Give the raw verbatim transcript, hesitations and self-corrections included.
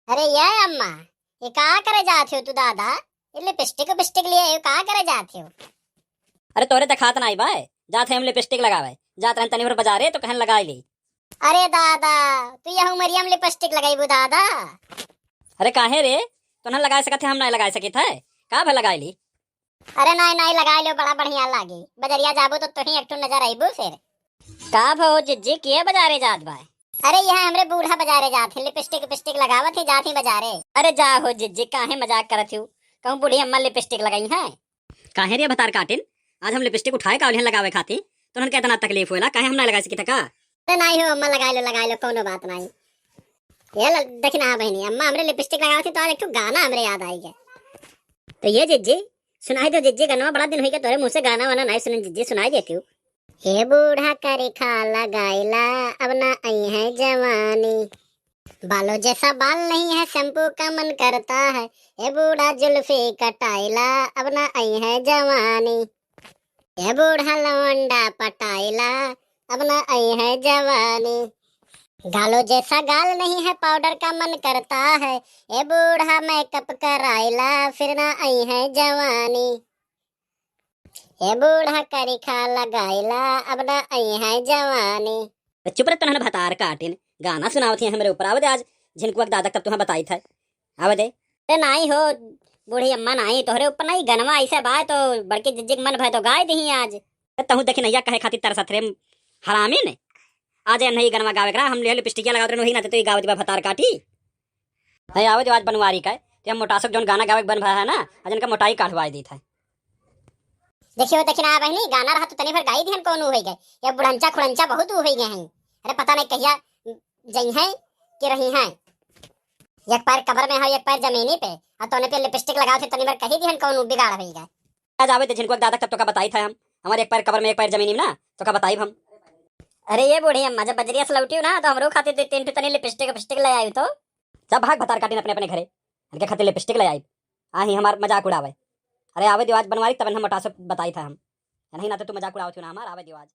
अरे ये अम्मा, ये का करे जात हो तू दादा? ये लिपस्टिक विपस्टिक लिए हो, का करे जात हो? अरे तोरे देखात नाई बाय, जात है हम लिपस्टिक लगावे, जात रहन तनी भर बजारे तो कहन लगाई ली। अरे दादा, तू यह उमरिया में लिपस्टिक लगाईबू दादा? अरे काहे रे, तो ना लगाए सकत है, हम ना लगाए सकित है, का भर लगाई ली? अरे नाई नाई, लगाई लो, बड़ा बढ़िया लागी। बजरिया जाबो तो तुही एक ठो नजर आईबू फिर। का भो जिज्जी, किए बजारे जात बा? अरे यह हमरे बूढ़ा बजारे जात है, लिपस्टिक विपस्टिक लगावत है, जात ही बजारे। अरे जा हो जिज्जी, काहे मजाक करत हो? कहूँ बूढ़ी अम्मा लिपस्टिक लगाई है? काहे रे भतार काटिन, आज हम लिपस्टिक उठाए का उन्हें लगावे खाती, तो उन्हन के इतना तकलीफ होला, काहे हम ना लगाए सकित है का? अरे नाई हो अम्मा, लगाई लो, लगाई लो, कोनो बात नाई। ये ल-, देखी ना बहनी, अम्मा हमरे लिपस्टिक लगावत थी तो आज एक ठो गाना हमरे याद आई गया। तो ये जिज्जी, सुनाई दो जिज्जी गनवा, बड़ा दिन हुई के तोरे मुँह से गाना वाना नाई सुने जिज्जी, सुनाई देती हूँ। हे बूढ़ा करिखा लगाइला, अब ना आई है जवानी। बालों जैसा बाल नहीं है, शैम्पू का मन करता है। हे बूढ़ा जुल्फी कटाइला, अब ना आई है जवानी। हे बूढ़ा लवंडा पटाइला, अब ना आई है जवानी। गालो जैसा गाल नहीं है, पाउडर का मन करता है। ए बूढ़ा मेकअप कराइला, फिर ना आई है जवानी। ए बूढ़ा करिखा लगाइला, अब ना आई है जवानी। तो चुप रह तनहन भतार काटिन, गाना सुनावत ही हमरे ऊपर। आवत आज झिनकुआ के दादा तब तुम्हें बताई था। आवत दे। अरे नाई हो बूढ़ी अम्मा, नाई तोहरे ऊपर नाई, गनवा ऐसे बा तो बड़की जिज्जी के मन भय तो गाय दही आज। अरे तहूँ देखी नैया कहे खातिर तरसत रे हरामी ने। आज ये नहीं गनवा गावे करा, हम ले लिपस्टिकिया लगावत रहन, वही नाते तो ये गावत बा भतार काटी। है आवे जो आज बनवारी का है, तो हम मोटासक जौन गाना गावे के बन भा है ना, आज इनका मोटाई काढ़वाई देत है। देखियो देखी ना बहनी, गाना रहा तो तनी भर गाई दिहन कौन होई गए, ये बुढ़ंचा खुड़ंचा बहुत होई गए हैं। अरे पता नहीं कहिया जई हैं कि रही हैं। एक पैर कबर में है, एक पैर जमीनी पे, और तोने पे लिपस्टिक लगावत है, तनी भर कही दिहन कौन बिगाड़ होई गए। आज आवे दे झिनकुआ के दादा, तब तो का बताई था हम। हमारे एक पैर कबर में, एक पैर जमीनी में ना, तो का बताई हम। अरे ये बूढ़ी अम्मा, जब बजरिया से लौटी हो ना, तो हमरो खातिर दो तीन ठो तनी लिपस्टिक विपस्टिक ले आई तो। जब भाग भतार काटिन अपने अपने घरे, इनके खातिर लिपस्टिक ले आई। आ ही हमार मजाक उड़ावे। अरे आवे दियो आज बनवारी, तब हम मोटासक बताई था हम। नहीं ना तो तू मजाक उड़ावत हो ना हमार, आवे दियो आज।